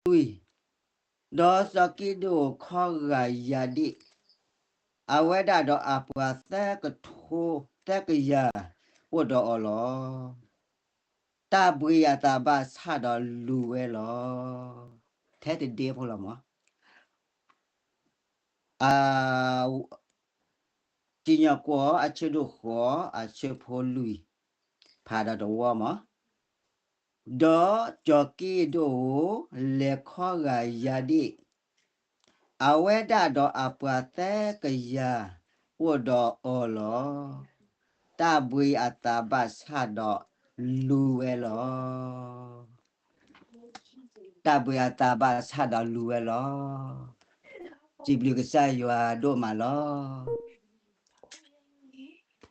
လွံၢ်, ဒီးစီၤကံးဒဧိၣ်ခီဂာ်ယၤဒ့ၣ်, အဝဲဒၣ်ဒီးအပှၤသၢကထိ သၢကယၤ အိၣ်ဒီးအီၤလီၤ. တၢ်ဘှံးအသးဘၣ်ဆၣ်ဒီးလူၤဝဲလီၤ. ထဲတဒ့ဖိလီၤမး. စံၣ်ညီၣ်ကွီၢ်အဆၢဒိၣ်ဃိး အဆၢဖိလွံၢ်, ဖးဒီးတဝီမး. ဒီးစီၤကံးဒဧိၣ်လဲၤခီဂာ်ယၤဒ့ၣ်, အဝဲဒၣ်ဒီးအပှၤသၢကယၤအိၣ်ဒီးအီၤလီၤ. တၢ်ဘှံးအသးဘၣ်ဆၣ်ဒီးလူၤဝဲလီၤ. တၢ်ဘှံးအသးဘၣ်ဆၣ်ဒီးလူၤဝဲလီၤ. စံးဘျုးကစၢ်ယွၤဒိၣ်မးလီၤ.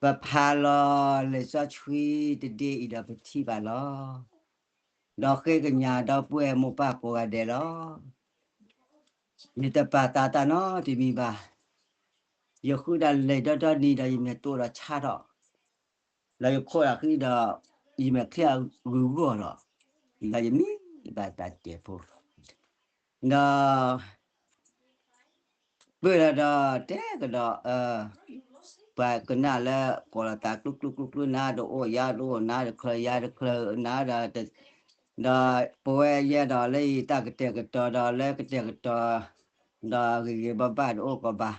ပဖးလီၤလံာ်စီဆှံတဒ့အံၤဒီးပထံၣ်ဘၣ်လီၤ. ဒီးဃ့ကညးဒီပုၢ်ဝဲၢ်မိၢ်ပၢ်ကိးဂၤဒဲးလီၤ. ယတပာ်သးတၢ်နီတမံၤဘၣ်. ယဃုဒၣ်လဲာ်ဒီဒီနံၤဒီးယမဲာ်တိၢ်ဒီးဆါထီၣ်, ဒီးယခိၣ်ဒီးဃံဒီး ယမဲာ်ချံအဂုၤဂီၢ်လီၤ. ဒီးယမံဘၣ်တၢ်တဲဖိ, ဒီး ပၢၢ်ဒီးတဲကဒီး ပှၤကနၣ်လၢကိးလီၤသးကျူကျူကျူကျူ နၤတအိၣ်ယၤတအိၣ် နၤတချုးယၤတချုး နၤဒီး ဒီးပဝဲယဲဒီးလၢယတၢ်ကတဲာ်ကတီၤဒီးလၢကတဲာ်ကတီၤ ဒီးဂ့ၤဂ့ၤဘၣ်ဘၣ်တအိၣ်ကီးဘၣ်.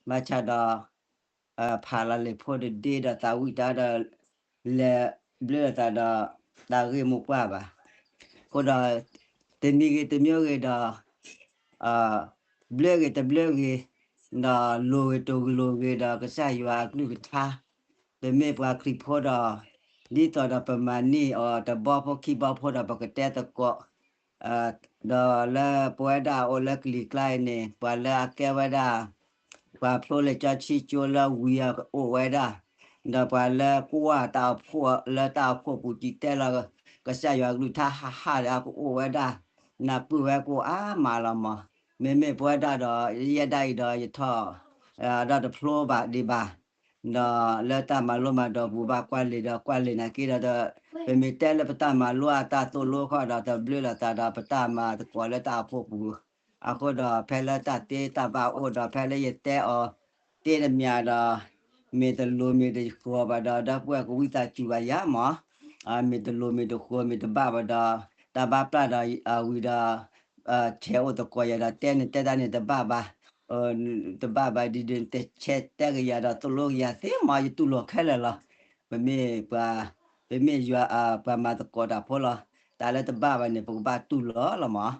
ဘၣ်ဆၣ်ဒီး ဖးလီၤလံာ်ဖိတဒ့ဒီးသးဝံၣ်တၢ်ဒီး လဲၤဘျၢသးဒီး တၢ်ဂ့ၢ်မိၢ်ပှၢ်ဘၣ်. အဃိဒီး တမံၤဂ့ၤတမံၤဂ့ၤဒီး ဘျၢဂ့ၤတဘျၢဂ့ၤ, ဒီးလိၤဂ့ၤတလိၤဂ့ၤဒီး ကစၢ်ယွၤအကလုၢ်ကထါ, ပမ့ၢ်ပှၤခရံာ်ဖိဒီး ဒ်သိးဒီးပမၤန့ၢ်အီၤတဘီဖိခံဘီဖိဒီး ပကတဲသကိး ဒီးလၢပဝဲဒၣ်အိၣ်လၢကလံၤကျါအံၤန့ၣ် ပှၤလၢအကဲဝဲဒၣ် ပှၤဖျိလံာ်စီဆှံကၠိလၢဝံၤအအိၣ်ဝဲဒၣ်, ဒီးပှၤလၢကွၢ်တၢ်အိၣ်ဖှိၣ်လၢတၢ်အိၣ်ဖှိၣ်ပူၤစံးတဲလီၤ ကစၢ်ယွၤကလုၢ်ကထါဟးဟးဒီးအကအိၣ်ဝဲဒၣ်, နၢ်ပၢၢ်ဝဲကအိၣ်အါမးလီၤမး. မ့မ့ၢ်ပဝဲဒၣ်ဒီး ယဲဒၣ်အံၤဒီးယထီၣ် ဒီးတဖျိဘၣ်ဒံးဘၣ် ဒီးလၢတၢ်မၤလိမၤဒိးပူၤဘၣ်ကွၢ်လံာ်ဒီးကွၢ်လံာ်နာ်က့ဒီး ပမ့ၢ်တဲလၢပတၢ်မၤလိအတၢ်သိၣ်လိဃီဒီး တဘျၢလီၤသးဒီးပတၢ်မၤသကိးလၢတၢ်အိၣ်ဖှိၣ်ပူၤ, အဃိဒီးဖဲလၢတၢ်သ့တၢ်ဘၣ်အိၣ်ဒီး ဖဲလၢယတဲအီၤ သ့တမံၤဒီး မ့ၢ်တလိၤမ့ၢ်တဃီၤဘၣ်ဒီး ဒီပုၢ်ဝဲၢ်ကဝံသးစူၤဘၣ်ယၤမး, မ့ၢ်တလိၤမ့ၢ်တဃီၤမ့ၢ်တဘၣ်ဘၣ်ဒီး တၢ်ဘၣ်ပျၢ်ဒီးဝံၤဒီး ဆဲးအိၣ်သကိးယၤဒီး တဲန့ၣ်တဲတၢ်န့ၣ်တဘၣ်ဘၣ်, တဘၣ်ဘၣ်ဒ်ဒ် တဆဲးတဲကယၤဒီးသိၣ်လိကယၤသ့မး ယတူၢ်လိာ်ခဲလၢာ်လီၤ. ပမ့ၢ်ပှၤ ပမ့ၢ်ယွၤ ပှၤမၤသကိးတၢ်ဖိလီၤ. တၢ်လၢတဘၣ်ဘၣ်န့ၣ် ပကဘၣ်တူၢ်လိာ်လီၤမး.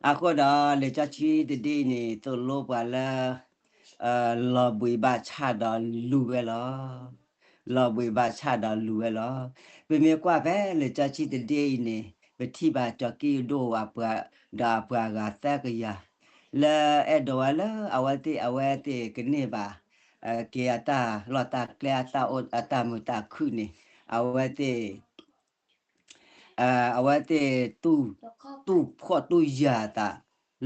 အဃိဒီးလံာ်စီဆှံတဒ့အံၤန့ၣ် သိၣ်လိပှၤလၢ လီၤဘှံးဘၣ်ဆၣ်ဒီးလူၤဝဲလီၤ. လီၤဘှံးဘၣ်ဆၣ်ဒီးလူၤဝဲလီၤ. ပမ့ၢ်ကွၢ်ဖဲလံာ်စီဆှံတဒ့အံၤန့ၣ် ပထံၣ်ဘၣ်စီၤကံးဒဧိၣ်အပှၤ ဒီးအပှၤဂၤသၢကယၤ လၢအဲၣ်ဒိးဝဲလၢအဝဲသ့ၣ် အဝဲသ့ၣ်ကန့ၢ်ဘၣ် က့ၤအတၢ်လီၢ်တၢ်ကျဲ အတၢ်အိၣ်အတၢ်မုာ်တၢ်ခုၣ်န့ၣ် အဝဲသ့ၣ် အဝဲသ့ၣ် တူၢ်ဖှီၣ်တူၢ်ယာ်အသး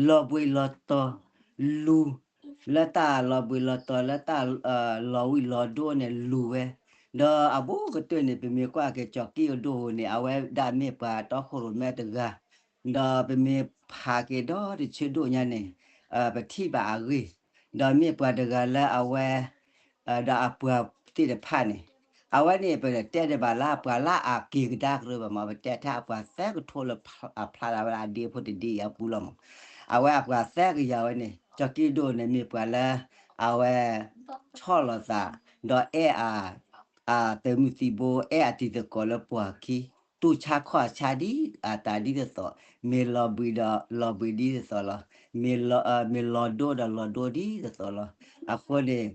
လီၤဘှံးလီၤတီၤ လူၤ လၢတၢ်လီၤဘှံးလီၤတီၤ လၢတၢ်လီၤဝံၣ်လီၤဒိန့ၣ်လူၤဝဲ, ဒီးအဘူးကတၢၢ်န့ၣ် ပမ့ၢ်ကွၢ်က့ၤစီၤကံးဒဧိၣ်န့ၣ် အဝဲဒၣ်မ့ၢ်ပှၤတီခိၣ်ရိၣ်မဲတဂၤ, ဒီးပမ့ၢ်ဖးက့ၤဒီတဆၢဒိၣ်ညါန့ၣ် ပထံၣ်ဘၣ်အဂ့ၢ်, ဒီးမ့ၢ်ပှၤတဂၤလၢအဝဲ ဒီးအပှၤသ့ၣ်တဖၣ်န့ၣ် အဝဲန့ၣ် ပတဲတဘၣ်လၢအပှၤလၢအက့ၤကဒါကရၢဘၣ်မး ပတဲထဲအပှၤသၢကထိလၢအဖျါလၢ်ဝဲဒၣ်အဒ့ဖိတဒ့အံၤအပူၤလီၤမး. အဝဲအပှၤသၢကယၤဝဲန့ၣ် စီၤကံးဒဧိၣ်န့ၣ်မ့ၢ်ပှၤလၢ အဝဲ ဆီၣ်လီၤသး ဒီးအဲၣ်အ အသုးမုၢ်သံၣ်ဘိ အဲၣ်အတံၤသကိးလၢပှၤခံ တူၢ်ဆါခီၣ်ဆါဒ်အတၢ်ဒ်သိးသိး, မ့ၢ်လီၤဘှံးဒီးလီၤဘှံးဒ်သိးသိးလီၤ, မ့ၢ်လီၤဒိဒီးလီၤဒိဒ်သိးသိးလီၤ. အဃိန့ၣ်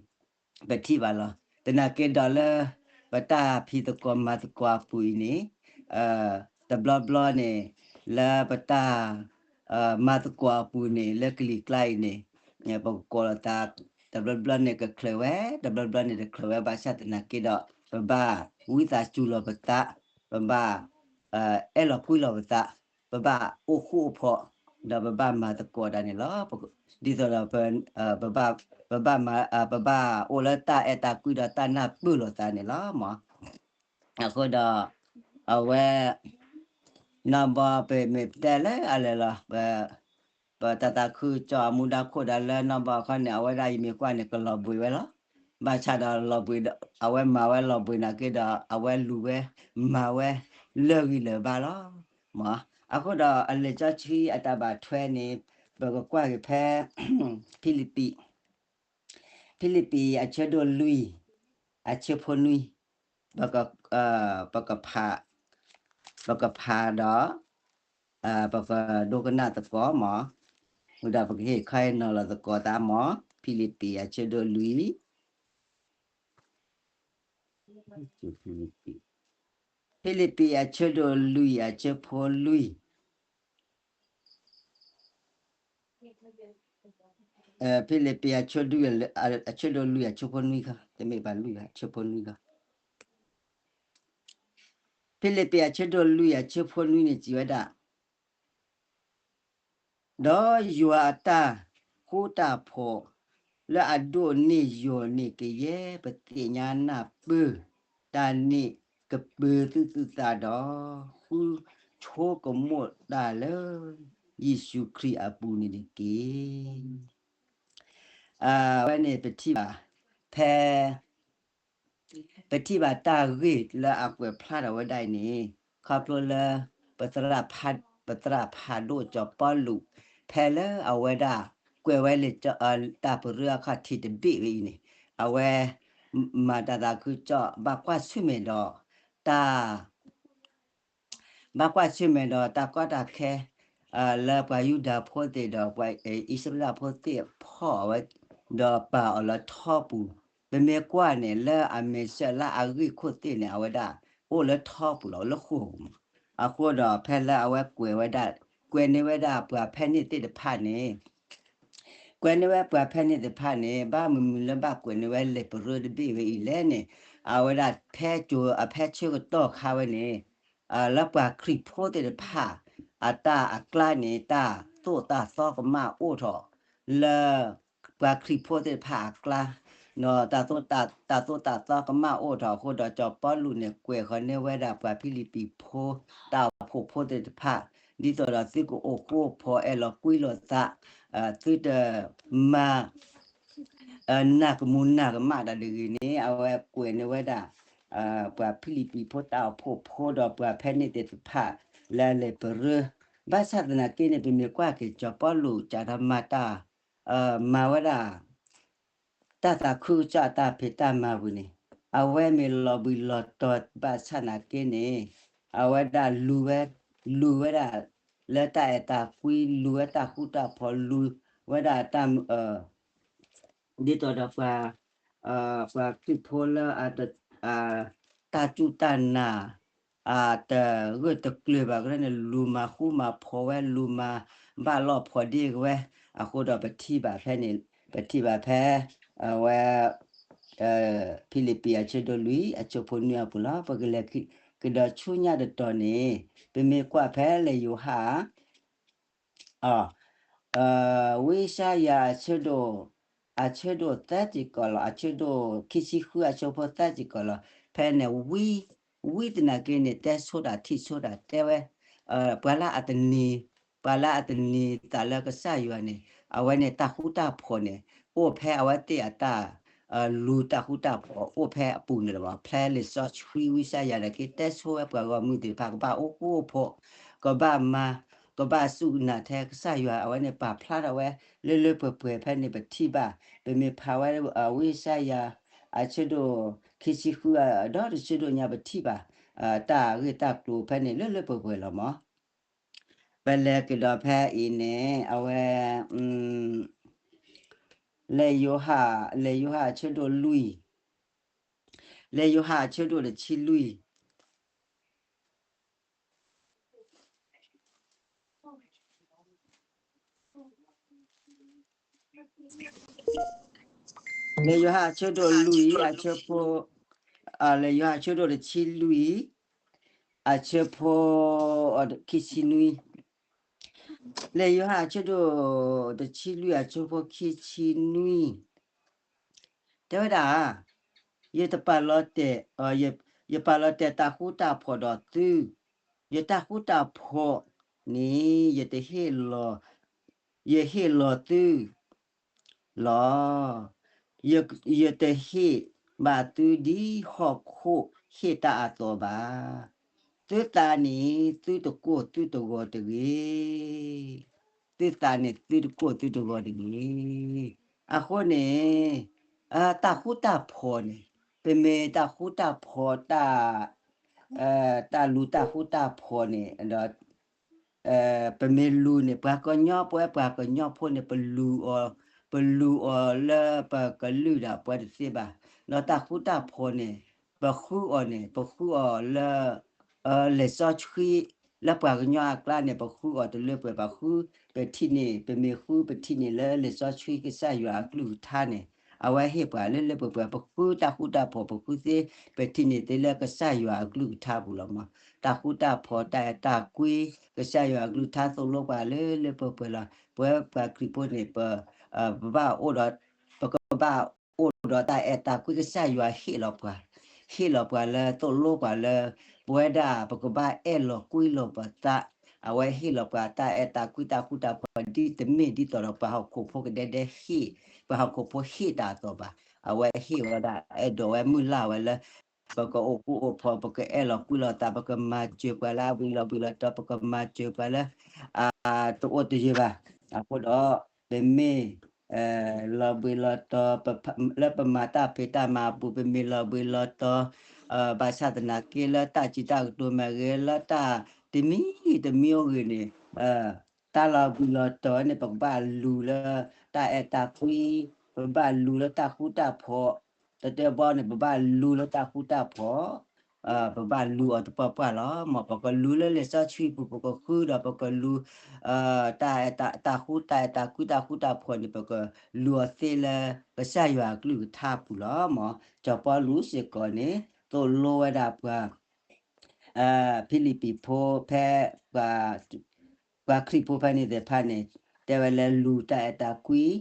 ပထံၣ်ဘၣ်လီၤ. သနာ်က့ဒီးလၢ ပတၢ်ဖံးသကိးမၤသကိးအပူၤအံၤန့ၣ် တဘျီဘျီန့ၣ် လၢပတၢ် မၤသကိးအပူၤန့ၣ် လၢကလံၤကျါအံၤန့ၣ် ပကကိးလီၤသး တဘျီဘျီန့ၣ်ကချုးဝဲ တဘျီဘျီန့ၣ်တချုးဝဲ ဘၣ်ဆၣ်သနာ်က့ဒီး ပဘၣ်ဝံသးစူၤလီၤပသး, ပဘၣ် အဲၣ်လီၤကွံလီၤပသး, ပဘၣ်အိၣ်ဃူအိၣ်ဖိး, ဒီးပဘၣ်မၤသကိးတၢ်န့ၣ်လီၤ. ဒ်သိးဒီး ပဘၣ်မၤ ပဘၣ်အိၣ်လၢတၢ်အဲၣ်တၢ်ကွံဒီးတၢ်နၢ်ပၢၢ်လိာ်သးန့ၣ်လီၤမး. အဃိဒီး အဝဲ နီၢ်ဘီပမ့ၢ်တဲလၢအလဲၤလီၤ, ပတၢ်သးခုကစီၣ်အမူဒါခိၣ်ဒါလၢနီၢ်ဘီအခီန့ၣ် အဝဲဒၣ်ယမ့ၢ်ကွၢ်န့ၣ် ကလီၤဘှံးဝဲလီၤ. ဘၣ်ဆၣ်ဒီးလီၤဘှံးဒီး အဝဲမၤဝဲလီၤဘှံးနာ်က့ဒီး အဝဲလူၤဝဲမၤဝဲလၢာ်ဂံၢ်လၢာ်ဘါလီၤ. မ့ၢ်အဃိဒီးအလံာ်စီဆှံအတၢ်ဘၣ်ထွဲန့ၣ် ပကကွၢ်က့ၤဖဲ ဖံလံးပံး ဖံလံးပံးအဆၢဒိၣ်လွံၢ် အဆၢဖိနွံ, ပက, ပကဖး, ပကဖးဒီး ပကဒိကနၣ်သကိးမး, ဝံၤဒီးပကဟ့ၣ်ခီဟ့ၣ်နီၤလီၤသကိးသးမး, ဖံလံးပံးအဆၢဒိၣ်လွံၢ်, ဖံလံးပံးအဆၢဒိၣ်လွံၢ်အဆၢဖိလွံၢ် ဖံလံးပံးအဆၢဒိၣ်လွံၢ်အဆၢဖိနွံခီ, တမ့ၢ်ဘၣ်လွံၢ်ဘၣ် အဆၢဖိနွံခီ, ဖံလံးပံးအဆၢဒိၣ်လွံၢ်အဆၢဖိနွံန့ၣ်စံးဝဲဒၣ်, ဒီးယွၤအတၢ်ဃူတၢ်ဖိး လၢအဒိးန့ၢ်ယိာ်န့ၣ် ကယဲၢ်ပသ့ၣ်ညါနၢ်ပၢၢ်တၢ်န့ၣ် ကပၢၤသုသုသးဒီး ဃုဆိကမိၣ်တၢ်လၢ ယ့ၣ်ၡူးခရံာ်အပူၤန့ၣ်တက့ၢ်. အဝဲန့ၣ်ပထံၣ်ဘၣ် ဖဲ ပထံၣ်ဘၣ်တၢ်ဂ့ၢ်လၢအကွဲးဖျါထီၣ်ဝဲဒၣ်အံၤန့ၣ် ခီဖျိလၢ ပသရၣ်ဖးဒိၣ်စီၤပီလူး ဖဲလၢအဝဲဒၣ်ကွဲးဝဲလၢ တၢ်ပရၢအခီၣ်ထံးတဘ့ၣ်ဝဲအံၤန့ၣ် အဝဲ မၤတၢ်သးခုကစီၣ် ဘၣ်ကွၢ်ဆၢၣ်မဲာ်ဒီး တၢ် ဘၣ်ကွၢ်ဆၢၣ်မဲာ်ဒီးတၢ်ကီတၢ်ခဲ လၢပှၤယူဒၤဖိသ့ၣ်ဒီး ပှၤအံၣ်စရ့လးဖိသ့ၣ်ဖီၣ်အဝဲ ဒီးပာ်အီၤလၢထီပူၤ, ပမ့ၢ်ကွၢ်န့ၣ် လၢအမဲာ်ဆှးလၢအဂ့ၢ်ခိၣ်သ့ၣ်န့ၣ် အဝဲဒၣ်အိၣ်လၢထီပူၤလီၤ အိၣ်လၢဃိာ်ပူၤမး, အဃိဒီးဖဲလၢအဝဲကွဲးဝဲဒၣ် ကွဲးန့ၢ်ဝဲဒၣ်ပှၤဖဲန့ၣ်သ့ၣ်တဖၣ်န့ၣ် ကွဲးန့ၢ်ဝဲပှၤဖဲန့ၣ်တဖၣ်န့ၣ် ဘၣ်မနုၤလၢဘၣ်ကွဲးန့ၢ်ဝဲလံာ်ပရၢတဘ့ၣ်ဝဲအံၤလဲၣ်န့ၣ်, အဝဲဒၣ်ဖဲကၠိအဖဲဆၢကတီၢ်ခါဝဲန့ၣ် လၢပှၤခရံာ်ဖိသ့ၣ်တဖၣ် အတၢ်အကျါန့ၣ် တၢ်သိၣ်တၢ်သီကမၣ်အိၣ်ထီၣ် လၢ ပှၤခရံာ်ဖိသ့ၣ်တဖၣ်အကျါ တၢ်သိၣ်တၢ်သီကမၣ်အိၣ်ထီၣ်အဃိဒီး စီၤပီလူးန့ၣ် ကွဲးဃီၤန့ၢ်ဝဲဒၣ်ပှၤဖံလံးပံးဖိ တၢ်အိၣ်ဖှိၣ်ဖိသ့ၣ်တဖၣ် ဒ်သိးဒီးသုကအိၣ်ဃူအိၣ်ဖိး အဲၣ်လီၤကွံလိာ်သး သုတမၤ နၢ်ကမူၤနၢ်ကမၣ်တၢ်တဂ့ၤန့ၣ် အဝဲကွဲးန့ၢ်ဝဲဒၣ် ပှၤဖံလံးပံးဖိတၢ်အိၣ်ဖှိၣ်ဖိဒီးပှၤဖဲန့ၣ်သ့ၣ်တဖၣ် လၢလံာ်ပရၢ ဘၣ်ဆၣ်သနာ်က့န့ၣ် ပမ့ၢ်ကွၢ်က့ၤစီၤပီလူး ကးထီၣ်မၤတၢ် မၤဝဲဒၣ် တၢ်သးခုကစီၣ်အတၢ်ဖံးတၢ်မၤပူၤန့ၣ် အဝဲမ့ၢ်လီၤဘှံးလီၤတီၤဘၣ်ဆၣ်သနာ်က့န့ၣ် အဝဲဒၣ်လူၤဝဲ လူၤဝဲဒၣ် လၢတၢ်အဲၣ်တၢ်ကွံ လူၤဝဲတၢ်ဃူတၢ်ဖိး လူၤဝဲဒၣ်တၢ် ဒ်သိးဒီးပှၤ ပှၤခရံာ်ဖိလၢ တၢ်စူၢ်တၢ်နာ် တဂၢၢ်တကျၢၤဘၣ်ကရၢန့ၣ် လူၤမၤဃူမၤဖိးဝဲ လူၤမၤဘၣ်လီၢ်ဖိးဒ့ၣ်ဝဲ အဃိဒီးပထံၣ်ဘၣ်ဖဲန့ၣ် ပထံၣ်ဘၣ်ဖဲ အဝဲ ဖံလံးပံးအဆၢဒိၣ်လွံၢ် အဆၢဖိနွံအပူၤလီၤ. ပကလဲၤကဒီးဆူညါတတီၤန့ၣ် ပမ့ၢ်ကွၢ်ဖဲလံာ်ယိၤဟၣ် ဝံယၡါယၤအဆၢဒိၣ် အဆၢဒိၣ်သၢစ့ၢ်ကီးလီၤ. အဆၢဒိၣ်ခံဆံဃုအဆၢဖိသၢစ့ၢ်ကီးလီၤ. ဖဲန့ၣ် ဝံ ဝံသနာ်က့န့ၣ် တဲဆိဒၣ်ထံၣ်ဆိဒၣ်တဲဝဲ ပှၤလၢအတနံၤ ပှၤလၢအတနံၤသးလၢကစၢ်ယွၤန့ၣ် အဝဲန့ၣ်တၢ်ဃူတၢ်ဖိးန့ၣ် အိၣ်ဖဲအဝဲသ့ၣ်အတၢ် လူၤတၢ်ဃူတၢ်ဖိးအိၣ်ဖဲအပူၤန့ၣ်လီၤ. ဖဲလံာ်စီဆှံဝံယၡါယၤနာ်က့ တဲဆိဝဲပှၤဂီၢ်မုၢ်သ့ၣ်တဖၣ် ကဘၣ်အိၣ်ဃူအိၣ်ဖိး ကဘၣ်မၤ ကဘၣ်စူၢ်နာ်ထဲကစၢ်ယွၤ အဝဲန့ၣ်ပာ်ဖျါထီၣ်ဝဲ လၢလၢပှဲၤပှဲၤဖဲန့ၣ်ပထံၣ်ဘၣ် ပမ့ၢ်ဖးဝဲ ဝံယၡါယၤ အဆၢဒိၣ်ခံဆံဃု ဒီတဆၢဒိၣ်ညါပထံၣ်ဘၣ် တၢ်ဂ့ၢ်တၢ်ကျိၤဖဲန့ၣ်လၢလၢပှဲၤပှဲၤလီၤမး. ပလဲၤကဒီးဖဲအံၤန့ၣ် အဝဲ လံာ်ယိၤဟၣ် လံာ်ယိၤဟၣ်အဆၢဒိၣ်လွံၢ် လံာ်ယိၤဟၣ်အဆၢဒိၣ်တဆံလွံၢ် လံာ်ယိၤဟၣ်အဆၢဒိၣ်လွံၢ် အဆၢဖိ လံာ်ယိၤဟၣ်အဆၢဒိၣ်တဆံလွံၢ် အဆၢဖိ ခံဆံနွံ လံာ်ယိၤဟၣ်အဆၢဒိၣ်တဆံလွံၢ်အဆၢဖိခံဆံနွံ တဲဝဲဒၣ်, ယတပာ်လီၤတဲာ်, ယပာ်လီၤတဲာ်တၢ်ဃူတၢ်ဖိးဒီးသု, ယတၢ်ဃူတၢ်ဖိးန့ၣ် ယတဟ့ၣ်လီၤ, ယဟ့ၣ်လီၤသုလီၤ. ယ, ယတဟ့ၣ်ဘၣ်သုဒ်ဟီၣ်ခိၣ်ဟ့ၣ်တၢ်အသိးဘၣ်. သုသးန့ၣ်သုတကိၢ်သုတဂီၤတဂ့ၤ. သုသးန့ၣ် သုတကိၢ်သုတဂီၤတဂ့ၤ. အဃိန့ၣ် တၢ်ဃူတၢ်ဖိးန့ၣ် ပမ့ၢ်တၢ်ဃူတၢ်ဖိး တၢ်, တၢ်လူၤတၢ်ဃူတၢ်ဖိးန့ၣ်ဒီး ပမ့ၢ်လူၤန့ၣ် ပှၤကညီ ပဝဲပှၤကညီဖိန့ၣ် ပလူၤအီၤ, ပလူၤအီၤလၢပကလုၢ်ဒီးပှၤတသ့ဘၣ်. ဒီးတၢ်ဃူတၢ်ဖိးန့ၣ် ပဃုအီၤန့ၣ် ပဃုအီၤလၢ လံာ်စီဆှံ လၢပှၤကညီအကျါန့ၣ် ပဃုအီၤတလၢပှဲၤဘၣ်. ဃုပထံၣ်န့ၣ် ပမ့ၢ်ဃုပထံၣ်န့ၣ်လၢလံာ်စီဆှံကစၢ်ယွၤအကလုၢ်ကထါန့ၣ် အဝဲဟ့ၣ်ပှၤလၢလၢပှဲၤပှဲၤ ပဃုတၢ်ဃူတၢ်ဖိး ပဃုသ့ ပထံၣ်န့ၢ်သ့လၢကစၢ်ယွၤအကလုၢ်ကထါပူၤလီၤမး. တၢ်ဃူတၢ်ဖိး တၢ်အဲၣ်တၢ်ကွံ ကစၢ်ယွၤအကလုၢ်ကထါသိၣ်လိပှၤလၢလၢပှဲၤပှဲၤလီၤ. ပဝဲပှၤခရံာ်ဖိန့ၣ် ပ, ပဘၣ်အိၣ်ဒီး, ပကဘၣ်အိၣ်ဒီးတၢ်အဲၣ်တၢ်ကွံ ကစၢ်ယွၤဟ့ၣ်လီၤပှၤ, ဟ့ၣ်လီၤပှၤလၢသိၣ်လိပှၤလၢ ပဝဲဒၣ်ပကဘၣ်အဲၣ်လီၤကွံလီၤပသး, အဝဲဟ့ၣ်လီၤပှၤတၢ်အဲၣ်တၢ်ကွံတၢ်ဃူတၢ်ဖိး ဒ်တမ့ၢ်ဒ်သိးဒီးပှၤဟီၣ်ခိၣ်ဖိကဒဲဒဲဟ့ၣ်, ပှၤဟီၣ်ခိၣ်ဖိဟ့ၣ်တၢ်အသိးဘၣ်. အဝဲဟ့ၣ်ဝဲဒၣ် အဲၣ်ဒိးဝဲမုၢ်လၢ်ဝဲလၢ ပကအိၣ်ဃူအိၣ်ဖိး ပကအဲၣ်လီၤကွံလီၤသး ပကမၤစၢၤပှၤလၢအဘှံးလီၤဘှံးလီၤတီၤ ပကမၤစၢၤပှၤလၢ တအိၣ်တယၢၤဘၣ်. အဃိဒီး ပမ့ၢ် လီၤဘှံးလီၤတီၤ လၢပမၤတၢ်ဖံးတၢ်မၤအပူၤ ပမ့ၢ်လီၤဘှံးလီၤတီၤ ဘၣ်ဆၣ်သနာ်က့လၢတၢ်စံးတၢ်ကတိၤမ့ၢ်ဂ့ၤ လၢတၢ်တမံၤတမံၤအိၣ်ဂ့ၤန့ၣ် တၢ်လီၤဘှံးလီၤတီၤန့ၣ် ပကဘၣ်လူၤလၢတၢ်အဲၣ်တၢ်ကွံ, ပဘၣ်လူၤလၢတၢ်ဃူတၢ်ဖိး, တတဲဘီန့ၣ် ပဘၣ်လူၤလၢတၢ်ဃူတၢ်ဖိး, ပဘၣ်လူၤအီၤတပှၢ်ပှၢ်လီၤ. မ်ပကလူၤလၢလံာ်စီဆှံပူၤ ပကဃုဒီးပကလူၤ တၢ်ဃူတၢ်အဲၣ်တၢ်ကွံတၢ်ဃူတၢ်ဖိးန့ၣ် ပကလူၤအီၤသ့လၢကစၢ်ယွၤအကလုၢ်ကထါပူၤလီၤ. မ်စီၤပီလူးစ့ၢ်ကီးန့ၣ် သိၣ်လိဝဲဒၣ်ပှၤ ဖံလံးပံၤဖိဖဲ ပှၤခရံာ်ဖိဖဲန့ၣ်သ့ၣ်တဖၣ်န့ၣ် တဲဝဲလၢလူၤတၢ်အဲၣ်တၢ်ကွံ ဒီး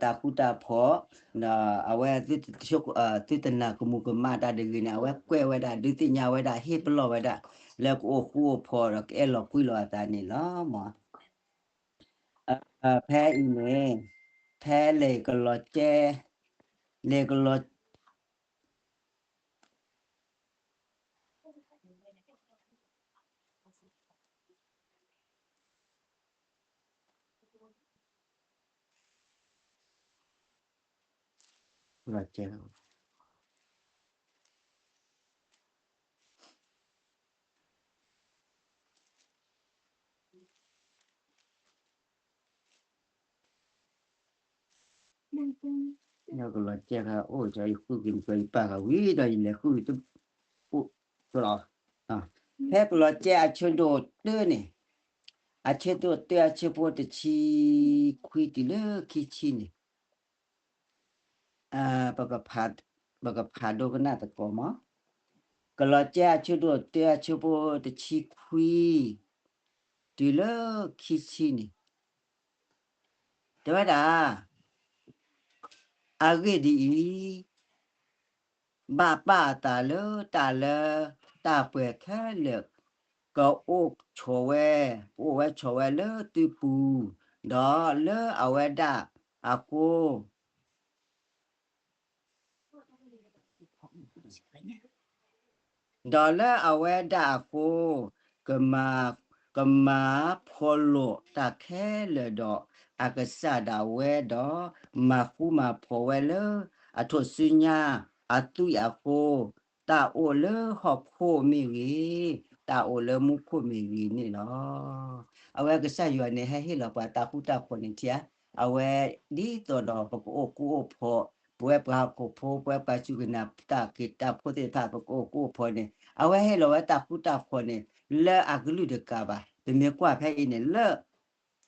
တၢ်ဃူတၢ်ဖိး, ဒီးအဝဲ သုတနာ်ကမူၤကမၣ်တၢ်တဂ့ၤန့ၣ် အဝဲကွဲးဝဲဒၣ် ဒုးသ့ၣ်ညါဝဲဒၣ် ဟ့ၣ်ပလီၢ်ဝဲဒၣ် လၢကအိၣ်ဃူအိၣ်ဖိးဒီးကအဲၣ်လီၤကွံလီၤအသးန့ၣ်လီၤ. မ် ဖဲအံၤန့ၣ် ဖဲလဲၤကလီၤကဲ လဲၤကလီၤ ကလီၤကဲ ကလီၤကဲခါအိၣ် ယဃုက့ၤန့ၣ် ယပာ်ဃာ်ဝံၤဒီး ယလဲၤဃုက့ၤတအိၣ်လီၤ. ဖဲကလီၤကဲအဆၢဒိၣ်တၢန့ၣ် အဆၢဒိၣ်တၢ အဆၢဖိတဆံခွံတုၤလၢခံဆံန့ၣ် ပကဖးဒိကနၣ်သကိးမး. ကလီၤကဲအဆၢဒိၣ်တၢ အဆၢဖိတဆံခွံ တုၤလၢခံဆံန့ၣ် တဲဝဲဒၣ် အဂ့ၢ်ဒ်အံၤ, ဘၣ်ပာ်အသးလၢတၢ်လၢ တၢ်ပှဲၤခဲလၢာ် ကအိၣ်ဆိးဝဲ, ကအိၣ်ဝဲဆိးဝဲလၢသုပူၤ, ဒီးလၢအဝဲဒၣ်အဃိ ဒီးလၢအဝဲဒၣ်အဃိ ကမၤ, ကမၤဖီၣ်လိာ်တၢ်ခဲလၢာ်ဒီး အကစၢ်ဒၣ်ဝဲဒီး မၤဃူမၤဖိးဝဲလၢ အထူၣ်စုညါအသွံၣ်အဃိ, တၢ်အိၣ်လၢဟီၣ်ခိၣ်မ့ၢ်ဂ့ၤ, တၢ်အိၣ်လၢမူခိၣ်မ့ၢ်ဂ့ၤန့ၣ်လီၤ. အဝဲကစၢ်ယွၤန့ၣ် ဟဲဟ့ၣ်လီၤပှၤတၢ်ဃူတၢ်ဖိးန့ၣ်ထံဧါ, အဝဲဒ်သိးဒီးပကအိၣ်ဃူအိၣ်ဖိး, ပဝဲပှၤဟီၣ်ခိၣ်ဖိ, ပဝဲပှၤစူၢ်က့ၤနာ်တၢ်ခ့တၢ်ဖိသ့ၣ်တဖၣ် ပကအိၣ်ဃူအိၣ်ဖိးန့ၣ် အဝဲဟ့ၣ်လီၤဝဲတၢ်ဃူတၢ်ဖိးန့ၣ် လၢအကလုၢ်တကးဘၣ်. ပမ့ၢ်ကွၢ်ဖဲအံၤန့ၣ် လၢ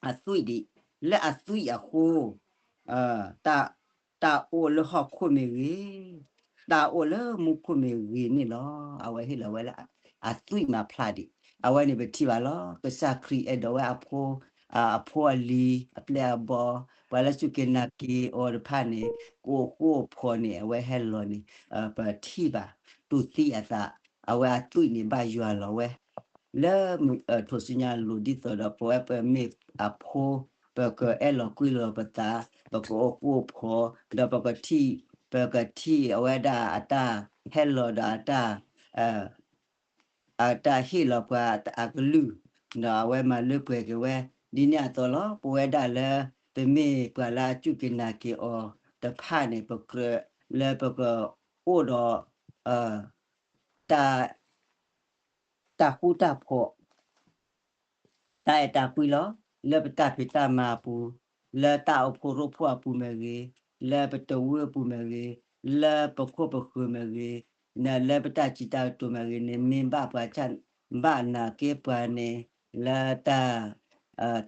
အသွံၣ်ဒံး, လၢအသွံၣ်အဃိ တၢ်အိၣ်လၢဟီၣ်ခိၣ်မ့ၢ်ဂ့ၤ, တၢ်အိၣ်လၢမူခိၣ်မ့ၢ်ဂ့ၤန့ၣ်လီၤ. အဝဲဟ့ၣ်လီၤဝဲလၢအသွံၣ်မၤဖျါဒံး. အဝဲန့ၣ်ပထံၣ်ဘၣ်လီၤ. ကစၢ်ခရံာ်အဲၣ်ဒိးဝဲအဖိ, အဖိအလံၤ, အပျဲၢ်အဘီၣ်, ပှၤလၢစူၢ်က့ၤနာ်က့ၤအီၤတဖၣ်န့ၣ် ကအိၣ်ဃူအိၣ်ဖိးန့ၣ် အဝဲဟဲလီၤန့ၣ် ပထံၣ်ဘၣ် တူၢ်သံအသး, အဝဲအသွံၣ်န့ၣ်ဘၣ်ယွၤလီၤဝဲ လၢထိၣ်စုညါအလိၤ ဒ်သိးဒီးပဝဲပမ့ၢ်အဖိ, ပကအဲၣ်လီၤကွံလီၤပသး, ပကအိၣ်ဃူအိၣ်ဖိး, ဒီးပကထံၣ်, ပကထံၣ်အဝဲဒၣ်အတၢ်ဟဲလီၤဒီးအတၢ် အတၢ်ဟ့ၣ်လီၤပှၤအကလုၢ်, ဒီးအဝဲမၤလၢပှဲၤက့ၤဝဲ, ဒ်န့ၣ်အသိးလီၤ. ပဝဲဒၣ်လၢ ပမ့ၢ်ပှၤလၢအစူၢ်က့ၤနာ်က့ၤအီၤတဖၣ်န့ၣ် ပကြၢးလၢပကအိၣ်ဒီး တၢ် တၢ်ဃူတၢ်ဖိး တၢ်အဲၣ်တၢ်ကွံလီၤ. လၢပတၢ်ဖံးတၢ်မၤအပူၤ, လၢတၢ်အိၣ်ဖှိၣ်ရိဖှိၣ်အပူၤမ့ၢ်ဂ့ၤ, လၢပတဝၢအပူၤမ့ၢ်ဂ့ၤ, လၢပခိၣ်ပဃၢၤမ့ၢ်ဂ့ၤ, လၢပတၢ်စံးတၢ်ကတိၤမ့ၢ်ဂ့ၤန့ၣ် မ့ၢ်ဘၣ်ပှၤဆၣ်, ဘၣ်နာ်က့ပှၤန့ၣ် လၢတၢ်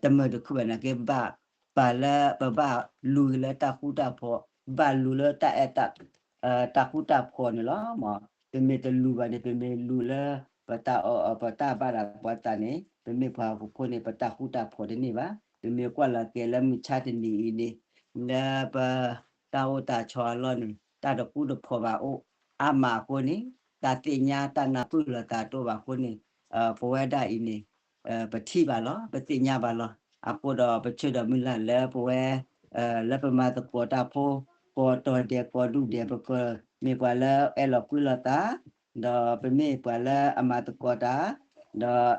တမုာ်တခုဘၣ်နာ်က့ ဘၣ်ပာ်လၢပဘၣ်လူၤလၢတၢ်ဃူတၢ်ဖိး, ဘၣ်လူၤလၢတၢ်အဲၣ် တၢ်ဃူတၢ်ဖိးန့ၣ်လီၤ. ပမ့ၢ်တလူၤဘၣ်န့ၣ် ပမ့ၢ်လူၤလၢ ပတၢ်အီၣ်အီ ပတၢ်ဘၣ်ဒၣ်ပှၤသးန့ၣ် ပမ့ၢ်ပှၤဟီၣ်ခိၣ်ဖိန့ၣ် ပတၢ်ဃူတၢ်ဖိးတန့ၢ်ဘၣ်. ပမ့ၢ်ကွၢ်လီၤက့ၤလၢမုၢ်ဆါတနံၤအံၤန့ၣ် လၢပတၢ်အိၣ်တၢ်ဆိးအလီၢ်န့ၣ် တၢ်တဃူတဖိးဘၣ်အိၣ်အါမးအဃိန့ၣ် တၢ်သ့ၣ်ညါတၢ်နၢ်ပၢၢ်လိာ်သးတအိၣ်ဘၣ်အဃိန့ၣ် ပဝဲဒၣ်အံၤန့ၣ် ပထံၣ်ဘၣ်လီၤ, ပသ့ၣ်ညါဘၣ်လီၤ. အဃိဒီးပဆၢဒီးမုၢ်လၢ်လၢပဝဲ လၢပမၤသကိးတၢ်ဖိ ကိးတီၤဒဲးကိးဒူၣ်ဒဲး ပကမ့ၢ်ပှၤလၢအဲၣ်လီၤကွံလီၤသး, ဒီးပမ့ၢ်ပှၤလၢအမၤသကိးတၢ်, ဒီး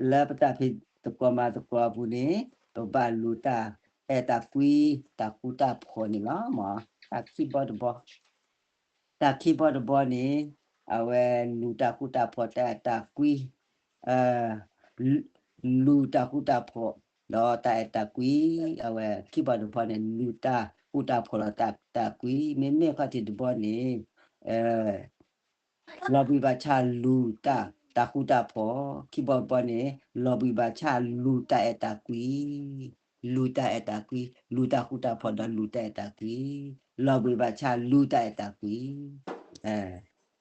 လၢပတၢ်ဖံးသကိးမၤသကိးအပူၤန့ၣ် ပဘၣ်လူၤတၢ်အဲၣ်တၢ်ကွံ တၢ်ဃူတၢ်ဖိးန့ၣ်လီၤ. တၢ်ခံဘီတဘီ တၢ်ခံဘီတဘီန့ၣ် အဝဲလူၤတၢ်ဃူတၢ်ဖိး တၢ်အဲၣ်တၢ်ကွံ လူၤတၢ်ဃူတၢ်ဖိး ဒီးတၢ်အဲၣ်တၢ်ကွံ, အဝဲခံဘီတဘီန့ၣ် လူၤတၢ်ဃူတၢ်ဖိးဒီးတၢ်အဲၣ်တၢ်ကွံ, မ့မ့ၢ်ခီၣ်ထံးတဘီန့ၣ် လီၤဘှံးဘၣ်ဆၣ်လူၤတၢ် တၢ်ဃူတၢ်ဖိး, ခံဘီတဘီန့ၣ် လီၤဘှံးဘၣ်ဆၣ်လူၤတၢ်အဲၣ်တၢ်ကွံ, လူၤတၢ်အဲၣ်တၢ်ကွံ, လူၤတၢ်ဃူတၢ်ဖိးဒီးလူၤတၢ်အဲၣ်တၢ်ကွံ, လီၤဘှံးဘၣ်ဆၣ်လူၤတၢ်အဲၣ်တၢ်ကွံ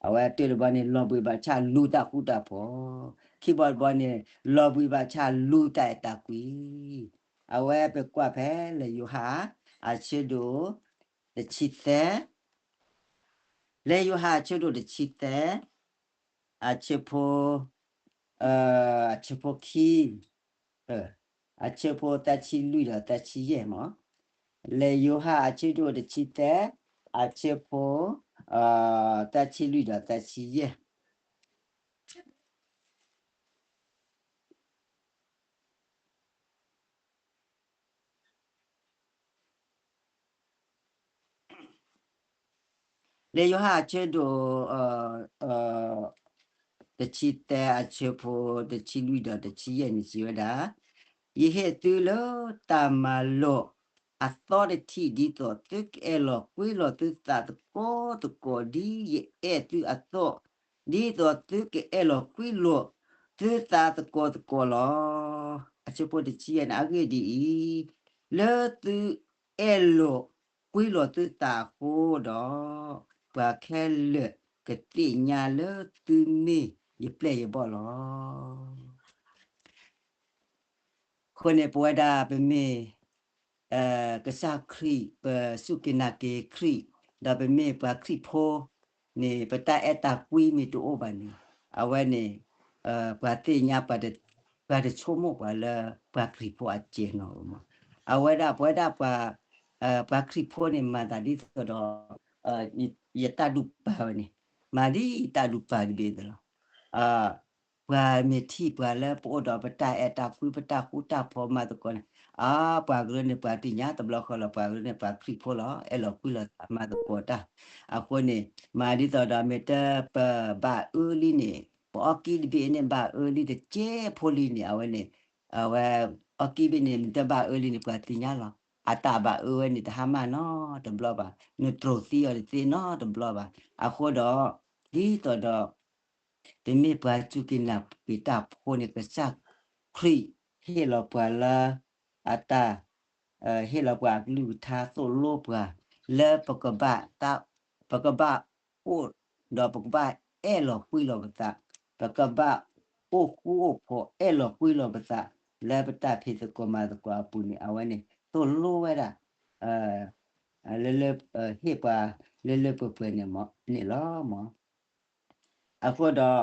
အဝဲတၢတဘီန့ၣ် လီၤဘှံးဘၣ်ဆၣ်လူၤတၢ်ဃူတၢ်ဖိး, ခံဘီတဘီန့ၣ် လီၤဘှံးဘၣ်ဆၣ်လူၤတၢ်အဲၣ်တၢ်ကွံ, အဝဲပကွၢ်ဖဲလၢယိၤဟၣ် အဆၢဒိၣ် တဆံသၢ, လၢယိၤဟၣ်အဆၢဒိၣ်တဆံသၢ, အဆၢဖိ အဆၢဖိခံ, အဆၢဖိသၢဆံလွံၢ်ဒီးသၢဆံယဲၢ်မး, လၢယိၤဟၣ်အဆၢဒိၣ်တဆံသၢ, အဆၢဖိ သၢဆံလွံၢ်ဒီးသၢဆံယဲၢ် လၢယိၤဟၣ်အဆၢဒိၣ် တဆံသၢ အဆၢဖိတဆံလွံၢ်ဒီးတဆံယဲၢ်န့ၣ်စံးဝဲဒၣ်, ယဟ့ၣ်သုလၢတၢ်မၤလိာ်အသီတထံၣ် ဒ်သိးသုကအဲၣ်လီၤကွံလိာ်သုသးသကိးသကိးဒ်ယအဲၣ်သုအသိး, ဒ်သိးသုကအဲၣ်လီၤကွံလိာ်သုသးသကိးသကိးလီၤ. အဆၢဖိတဆံယဲၢ်န့ၣ် အဂ့ၢ်ဒ်အံၤ, လၢသုအဲၣ်လိာ်ကွံလိာ်သုသးအဃိဒီး, ပှၤခဲလၢာ်ကသ့ၣ်ညါလၢသုမ့ၢ်ယပျဲၢ်ယဘီၣ်လီၤ. အဃိန့ၣ် ပဝဲဒၣ်ပမ့ၢ် ကစၢ်ခရံာ် ပစူၢ်က့ၤနာ်က့ၤခရံာ် ဒီးပမ့ၢ်ပှၤခရံာ်ဖိန့ၣ် ပတၢ်အဲၣ်တၢ်ကွံမ့ၢ်တအိၣ်ဘၣ်န့ၣ် အဝဲန့ၣ် ပှၤသ့ၣ်ညါ ပှၤတဆိကမိၣ်ပှၤလၢပှၤခရံာ်ဖိအစဲၤနီၤမး. အဝဲဒၣ်ပဝဲဒၣ်ပှၤ ပှၤခရံာ်ဖိန့ၣ် မၤသးဒ်သိးဒီး ယတၢ်ဒူၣ်ပာ်ဝဲန့ၣ် မၤဒ်ယတၢ်ဒူၣ်ပာ်တဘ့ၣ်လီၤ. ပှၤမ့ၢ်ထံၣ်ပှၤလၢပအိၣ်ဒီးပတၢ်အဲၣ်တၢ်ကွံ ပတၢ်ဃူတၢ်ဖိးမၤသကိးန့ၣ် အါ ပှၤကရၢန့ၣ် ပှၤသ့ၣ်ညါတဘျီဃီလီၤ. ပှၤကရၢန့ၣ် ပှၤခရံာ်ဖိလီၤ. အဲၣ်လီၤကွံလီၤသးမၤသကိးတၢ်. အဃိန့ၣ် မၤဒ်သိးဒီး မ့ၢ်တပဘၣ်အၢလံန့ၣ် ပအီၣ်ကံၣ်တဘ့ၣ်န့ၣ် ဘၣ်အၢလံတကဲဖိလံန့ၣ် အဝဲန့ၣ် အဝဲ အီၣ်ကံၣ်ဘ့ၣ်န့ၣ် မ့ၢ်တဘၣ်အၢလံန့ၣ် ပှၤသ့ၣ်ညါလီၤ. အတၢ်ဘၣ်အၢဝဲန့ၣ် တဟါမၢ်နီတဘျီဘၣ်. နတြီသံအီၤတသ့နီတဘျီဘၣ်. အဃိဒီး ဒ်သိးဒီး ပမ့ၢ်ပှၤစူၢ်က့ၤနာ်က့ၤတၢ်ဖိန့ၣ် ကစၢ်ခရံာ်ဟ့ၣ်လီၤပှၤလၢ အတၢ် ဟ့ၣ်လီၤပှၤအကလုၢ်ကထါ သိၣ်လိပှၤ လၢပကဘၣ် ပကဘၣ်အိၣ် ဒီးပကဘၣ်အဲၣ်လီၤကွံလီၤပသး, ပကဘၣ်အိၣ်ဃူအိၣ်ဖိး အဲၣ်လီၤကွံလီၤပသး လၢပတၢ်ဖံးသကိးမၤသကိးအပူၤန့ၣ် အဝဲန့ၣ် သိၣ်လိဝဲဒၣ် လၢလၢ ဟ့ၣ်ပှၤလၢလၢပှဲၤပှဲၤန့ၣ်လီၤမး. အဃိဒီး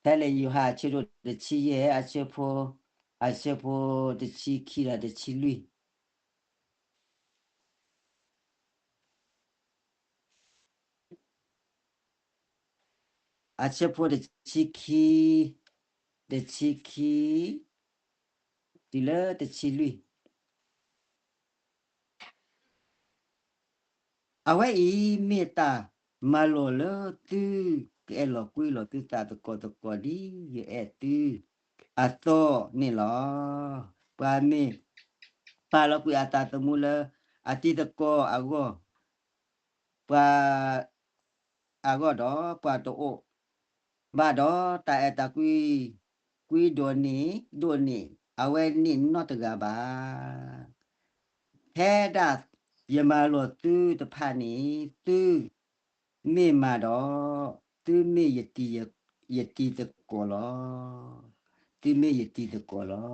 ဖဲလၢယိၤဟၣ်အဆၢဒိၣ်တဆံယဲၢ် အဆၢဖိ, အဆၢဖိတဆံခံဒီးတဆံလွံၢ် အဆၢဖိတဆံခံ, တဆံခံ, တုၤလၢတဆံလွံၢ်. အဝဲအံၤမ့ၢ်တၢ်မၤလိာ်လၢသုကအဲၣ်လီၤကွံလိာ်သုသးသကိးသကိးဒ်ယအဲၣ်သုအသိးန့ၣ်လီၤ. ပှၤမ့ၢ်ပာ်လီၤကွံာ်အသးသမူလၢအတံၤသကိးအဂီၢ်, ပှၤ အဂီၢ်ဒီး ပှၤတအိၣ်ဘၣ်ဒီးတၢ်အဲၣ်တၢ်ကွံ ကွံဒိၣ်န့ၢ်ဒိၣ်န့ၢ် အဝဲန့ၣ်နီတဂၤဘၣ်. ဖဲဒၣ်ယမၤလိာ်သုတဖၣ်န့ၣ် သုမ့ၢ်မၤဒီး သုမ့ၢ်ယတံၤ, ယတံၤသကိးလီၤ. သုမ့ၢ်ယတံၤသကိးလီၤ.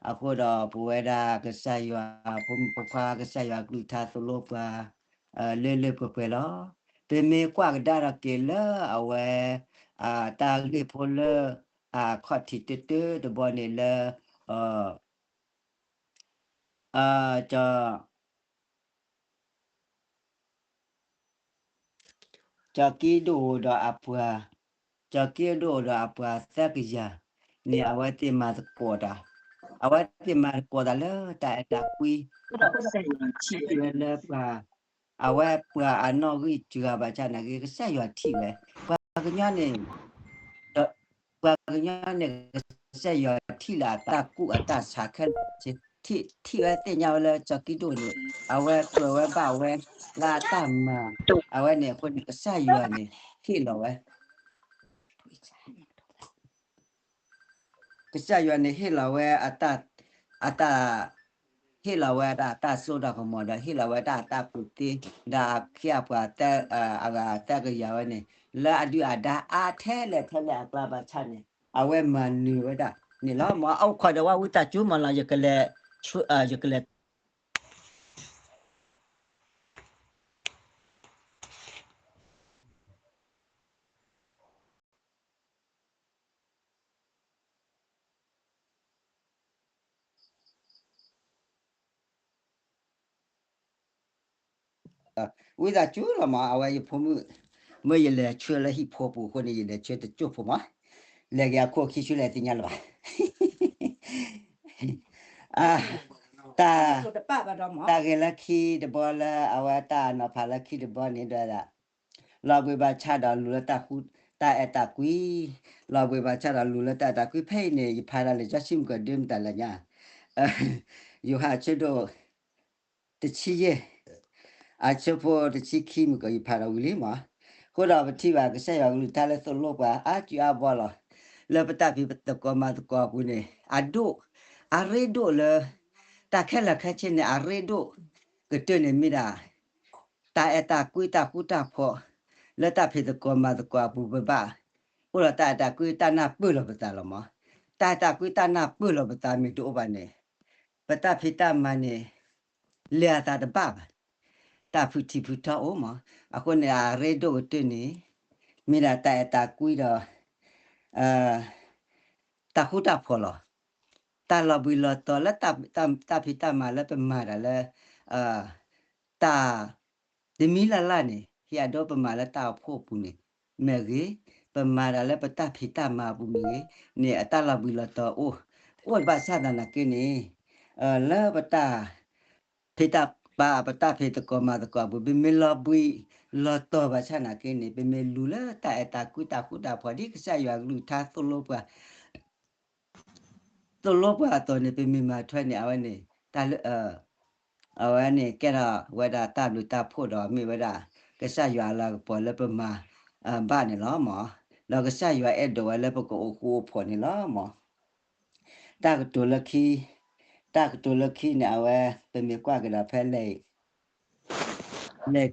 အဃိဒီးပဝဲဒၣ်ကစၢ်ယွၤ ဖိမုၣ်ဖိခွါ ကစၢ်ယွၤကလုၢ်ကထါသိၣ်လိပှၤ လၢလၢပှဲၤပှဲၤလီၤ. ပမ့ၢ်ကွၢ်ကဒါထီၣ်က့ၤလၢအဝဲ တၢ်ဂ့ၢ်ဖိလၢ အခီၣ်ထံးတၢတၢတဘီန့ၣ်လၢ က ကၠီၤကံဒိၣ်အိၣ်ဒီးအပှၤ, ကၠီၤကံဒိၣ်အိၣ်ဒီးအပှၤသၢကယၤန့ၣ် အဝဲသ့ၣ်မၤသကိးတၢ်, အဝဲသ့ၣ်မၤသကိးတၢ်လၢတၢ်အဲၣ်တၢ်ကွံ, ဒီးကစၢ်ယွၤထံၣ်ဝဲလၢပှၤ, အဝဲပှၤအနီၣ်ဂံၢ်စှၤဘၣ်ဆၣ်နာ်က့ ကစၢ်ယွၤထံၣ်ဝဲ, ပှၤကညီန့ၣ် ဒီးပှၤကညီန့ၣ် ကစၢ်ယွၤထံၣ်လၢအတၢ်ကူၣ်အတၢ်ဆးခဲလၢာ်, ထံၣ်ဝဲသ့ၣ်ညါဝဲလၢကၠီၤကံဒိၣ်န့ၣ် အဝဲကြၢးဝဲဘၣ်ဝဲလၢအတၢ်မၤ, အဝဲန့ၣ်အဃိန့ၣ် ကစၢ်ယွၤန့ၣ် ဟ့ၣ်လီၤဝဲ ကစၢ်ယွၤန့ၣ်ဟ့ၣ်လီၤဝဲအတၢ်, အတၢ်, ဟ့ၣ်လီၤဝဲဒၣ်အတၢ်စိတၢ်ကမီၤဒီး ဟ့ၣ်လီၤဝဲဒၣ်အတၢ်ကူၣ်သ့, ဒီးအခ့အပှၤ အဂၤသၢကယၤဝဲန့ၣ် လၢအဒုၣ်အဒါအါထဲလဲၣ်ထဲလဲၣ်အကျါဘၣ်ဆၣ်န့ၣ် အဝဲမၤနၢၤဝဲဒၣ်န့ၣ်လီၤ. မ်အအိၣ်ခိးဒီးဝဲဝံသးစူၤမးလီၤ, ယကလဲၤ, ယကလဲၤ ဝံသးစူၤလီၤမး, အဝဲယဖိမုၣ်, မ့ၢ်ယလဲၤဆှၢလၢဟံၣ်ဖိပူၤအဃိန့ၣ် ယလဲၤဆှၢတကၠိၢ်ဖိမး, လဲၤက့ၤအခိၣ်ခံဆူလဲၣ်သ့ၣ်ညါလၢၤဘၣ်. တၢ်, တၢ်ဂ့ၢ်လၢခံတဘီလၢအဝဲတၢ်နီၤဖးလၢခံတဘီန့ၣ်ဒီး, လီၤဘှံးဘၣ်ဆၣ်ဒီးလူၤလၢတၢ်အဲၣ်တၢ်ကွံ, လီၤဘှံးဘၣ်ဆၣ်ဒီးလူၤလၢတၢ်အဲၣ်တၢ်ကွံ ဖဲအံၤန့ၣ် ယဖးဒၣ်လံာ်စီဆှံမုၢ်ကီၤဒုမတၤလဲၣ်ညါ တဆံယဲၢ်, အဆၢဖိတဆံခံမုၢ်ကီၤ ယဖးဒီးဝံၤလံမး. အဃိဒီးပထံၣ်ဘၣ်ကစၢ်ယွၤကလုၢ်ကထါလၢသိၣ်လိပှၤအါစုအါဘီလီၤ. လၢပတၢ်ဖံးသကိးမၤသကိးအပူၤန့ၣ် အဒိၣ်, အရ့ဒိၣ်လၢ တၢ်ခဲလၢာ်ခဲဆ့န့ၣ် အရ့ဒိၣ်ကတၢၢ်န့ၣ်မ့ၢ်ဒၣ် တၢ်အဲၣ်တၢ်ကွံတၢ်ဃူတၢ်ဖိး လၢတၢ်ဖံးသကိးမၤသကိးအပူၤ ပဘၣ် အိၣ်ဒီးတၢ်အဲၣ်တၢ်ကွံတၢ်နၢ်ပၢၢ်လီၤပသးလီၤမး. တၢ်အဲၣ်တၢ်ကွံတၢ်နၢ်ပၢၢ်လီၤပသးမ့ၢ်တအိၣ်ဘၣ်န့ၣ် ပတၢ်ဖံးတၢ်မၤန့ၣ် လဲၤအသးတဘၣ်ဘၣ်. တၢ်ဖုးထံဖုးထီအိၣ်မး. အဃိန့ၣ် အရ့ဒိၣ်ကတၢၢ်န့ၣ် မ့ၢ်ဒၣ်တၢ်အဲၣ်တၢ်ကွံဒီး တၢ်ဃူတၢ်ဖိးလီၤ. တၢ်လီၤဘှံးလီၤတီၤလၢ တၢ်ဖံးတၢ်မၤလၢပမၤတၢ်လၢ တၢ် တမံၤလၢ်လၢ်န့ၣ် ဟ့ၣ်အဒိပမၤလၢတၢ်အိၣ်ဖှိၣ်အပူၤန့ၣ် မ့ၢ်ဂ့ၤ, ပမၤတၢ်လၢပတၢ်ဖံးတၢ်မၤအပူၤမ့ၢ်ဂ့ၤန့ၣ် အတၢ်လီၤဘှံးလီၤတီၤအိၣ်, အိၣ်ဘၣ်ဆၣ်သနာ်က့န့ၣ် လၢပတၢ် ဖံးတၢ်ပာ် ပတၢ်ဖံးသကိးမၤသကိးအပူၤ ပမ့ၢ်လီၤဘှံးလီၤတီၤဘၣ်ဆၣ်သနာ်က့န့ၣ် ပမ့ၢ်လူၤလၢတၢ်အဲၣ်တၢ်ကွံတၢ်ဃူတၢ်ဖိး ဒ်ကစၢ်ယွၤကလုၢ်ကထါသိၣ်လိပှၤ သိၣ်လိပှၤအသိးန့ၣ် ပမ့ၢ်မၤထွဲန့ၣ် အဝဲန့ၣ် တၢ်လၢ အဝဲန့ၣ်ကဲထီၣ်ဝဲဒၣ်တၢ်ဘျုးတၢ်ဖှိၣ်ဒီးမ့ၢ်ဝဲဒၣ် ကစၢ်ယွၤအလၤကပီၤလၢပမၤဘၣ်န့ၣ်လီၤမး. ဒီးကစၢ်ယွၤအဲၣ်ဒိးဝဲလၢပကအိၣ်ဃူအိၣ်ဖိးန့ၣ်လီၤမး. တၢ်ကတိၤလၢခံ, တၢ်ကတိၤလၢခံန့ၣ် အဝဲ ပမ့ၢ်ကွၢ်ကဒီးဖဲလဲၣ် လဲၣ်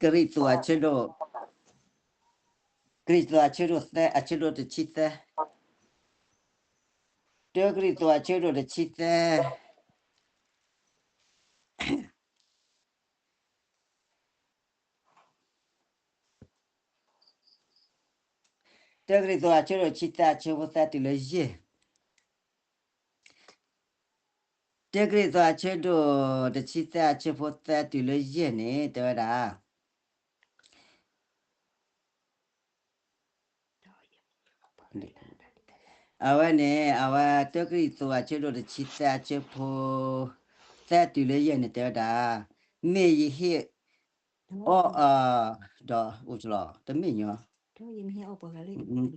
ကရံၣ်သူးအဆၢဒိၣ်, ကရံၣ်သူးအဆၢဒိၣ်သၢ အဆၢဒိၣ်တဆံသၢ, တၢကရံၣ်သူးအဆၢဒိၣ်တဆံသၢ. တၢကရံၣ်သူးအဆၢဒိၣ်တဆံသၢအဆၢဖိသၢတုၤလၢယဲၢ်, တၢကရံၣ်သူးအဆၢဒိၣ်တဆံသၢအဆၢဖိသၢတုၤလၢယဲၢ်န့ၣ် တဲဝဲဒၣ် အဝဲန့ၣ် အဝဲတၢကရံၣ်သူးအဆၢဒိၣ်တဆံသၢအဆၢဖိ သၢတုၤလၢယဲၢ်န့ၣ် တဲဝဲဒၣ် မ့ၢ်ယဟ့ၣ်အီၣ် ဒီးအိၣ်လီၤ တမ့ၢ်ညီ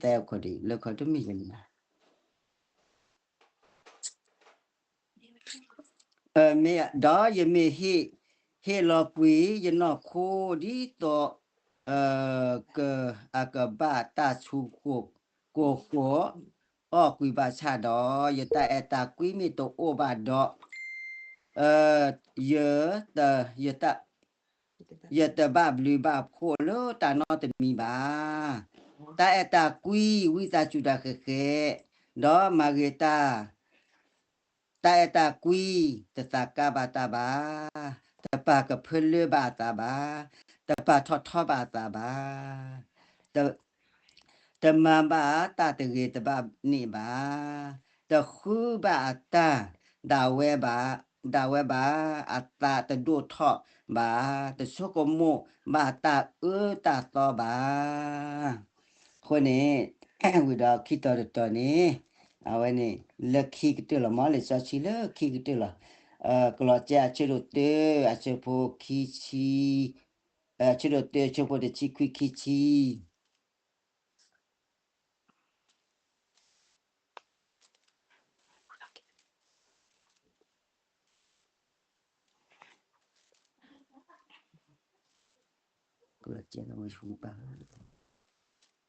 တဲခီဒံး လၢခီတမ့ၢ်ညီန့ၣ် မ့ၢ် ဒီးယမ့ၢ်ဟ့ၣ်လီၤကွံာ်ယနီၢ်ခိဒ်သိး က အကဘၣ်တၢ်ဆူးကိၢ်ကိၢ် အီၣ်ကွံာ်ဘၣ်ဆၣ်ဒီး ယတၢ်အဲၣ်တၢ်ကွံမ့ၢ်တအိၣ်ဘၣ်ဒီး ယ ယတဘၣ်ဘျုးဘၣ်ဖှိၣ်လၢတၢ်နီတမံၤဘၣ်. တၢ်အဲၣ်တၢ်ကွံ ဝံသးစူၤတၢ်ဃဲးဃဲး, ဒီးမၤဂ့ၤတၢ် တၢ်အဲၣ်တၢ်ကွံ တသးကါဘၣ်တၢ်ဘၣ်, တပာ်ကဖၢလၢဘၣ်အသးဘၣ်, တပာ်ထီၣ်ထီဘၣ်အသးဘၣ်, တ တမၤဘၣ်တၢ်တဂ့ၤတဘၣ်န့ၣ်ဘၣ်, တဃုဘၣ်အတၢ်ဒၣ်ဝဲဘၣ်, ဒၣ်ဝဲဘၣ်, အသးတဒိၣ်ထီၣ်ဘၣ်, တဆိကမိၣ်ဘၣ်တၢ်အၢတၢ်သီဘၣ်. အဃိန့ၣ် ဝံၤဒီးခံတီၤတတီၤန့ၣ် အဝဲန့ၣ် လၢခံကတၢၢ်လီၤ မ်လံာ်စီဆှံလၢခံကတၢၢ်လီၤ. ကလီးစဲအဆၢဒိၣ်တၢ အဆၢဖိခံဆံ, အဆၢဒိၣ်တၢ အဆၢဖိတဆံခွံ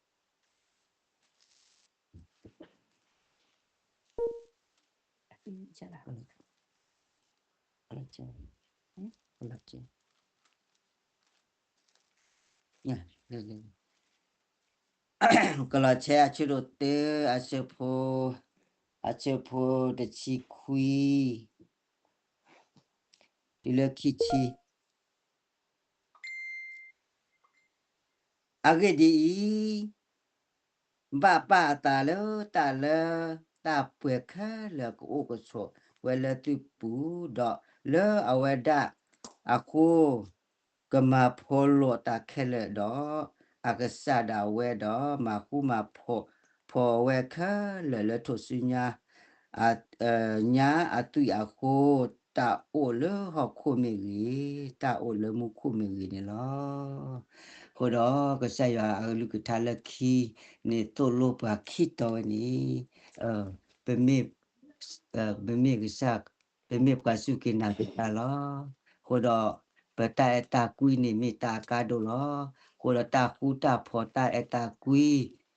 ခံဆံ ကလီးစဲ ကလီးစဲ, ကလီးစဲအဆၢဒိၣ်တၢ အဆၢဖိ, အဆၢဖိတဆံခွံ တုၤလၢခံဆံ အဂ့ၢ်ဒ်အံၤ, ဘၣ်ပာ်အသးလၢတၢ်လၢ တၢ်ပှဲၤခဲလၢာ်ကအိၣ်ကဆိးဝဲလၢသုပူၤ, ဒီးလၢအဝဲဒၣ်အဃိ ကမၤဖိးလိာ်တၢ်ခဲလၢာ်ဒီး အကစၢ်ဒၣ်ဝဲဒီး မၤဃူမၤဖိးဝဲခဲလၢာ်လၢထူၣ်စုညါ ညါအသွံၣ်အဃိ, တၢ်အိၣ်လၢဟီၣ်ခိၣ်မ့ၢ်ဂ့ၤ, တၢ်အိၣ်လၢမူခိၣ်မ့ၢ်ဂ့ၤန့ၣ်လီၤ. အဃိဒီး ကစၢ်ယွၤအကလုၢ်ကထါလၢခံန့ၣ် သိၣ်လိပှၤခံတီၤဝဲန့ၣ်, ပမ့ၢ် ပမ့ၢ်ကစၢ်, ပမ့ၢ်ပှၤစူၢ်က့ၤနာ်က့ၤတၢ်လီၤ. အဃိဒီး ပတၢ်အဲၣ်တၢ်ကွံန့ၣ်မ့ၢ်တၢ်အကါဒိၣ်လီၤ. အဃိဒီးတၢ်ဃူတၢ်ဖိး တၢ်အဲၣ်တၢ်ကွံ,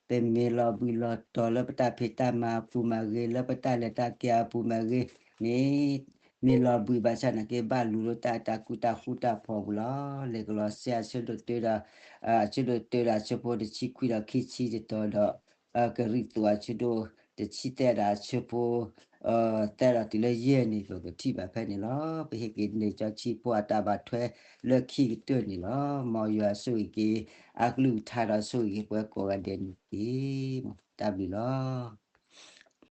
ပမ့ၢ်လီၤဘှံးလီၤတီၤလၢပတၢ်ဖံးတၢ်မၤအပူၤမ့ၢ်ဂ့ၤ, လၢပတၢ်လဲၤတၢ်က့ၤအပူၤမ့ၢ်ဂ့ၤန့ၣ်, မ့ၢ်လီၤဘှံးဘၣ်ဆၣ်နာ်က့ ဘၣ်လူၤလၢတၢ်အဲၣ်တၢ်ကွံတၢ်ဃူတၢ်ဖိးပူၤလီၤ. လံာ်ကလီးစဲအဆၢဒိၣ်တၢဒီး အဆၢဒိၣ်တၢဒီးအဆၢဖိတဆံခွံဒီးခံဆံတတီၤဒီး ကရံၣ်သူးအဆၢဒိၣ်တဆံသၢဒီးအဆၢဖိ သၢဒီးတုၤလၢယဲၢ်န့ၣ် ပကထံၣ်ဘၣ်ဖဲန့ၣ်လီၤ. ပဟ့ၣ်က့ၤန့ၣ်ကၠီဆံဖိအတၢ်ဘၣ်ထွဲလၢခံကတၢၢ်န့ၣ်လီၤ. မ်ယွၤဆိၣ်ဂ့ၤက့ၤ အကလုၢ်ကထါဒီးဆိၣ်ဂ့ၤက့ၤပှၤကိးဂၤဒဲးန့ၣ်တက့ၢ်. တၢ်ဘျုးလီၤ.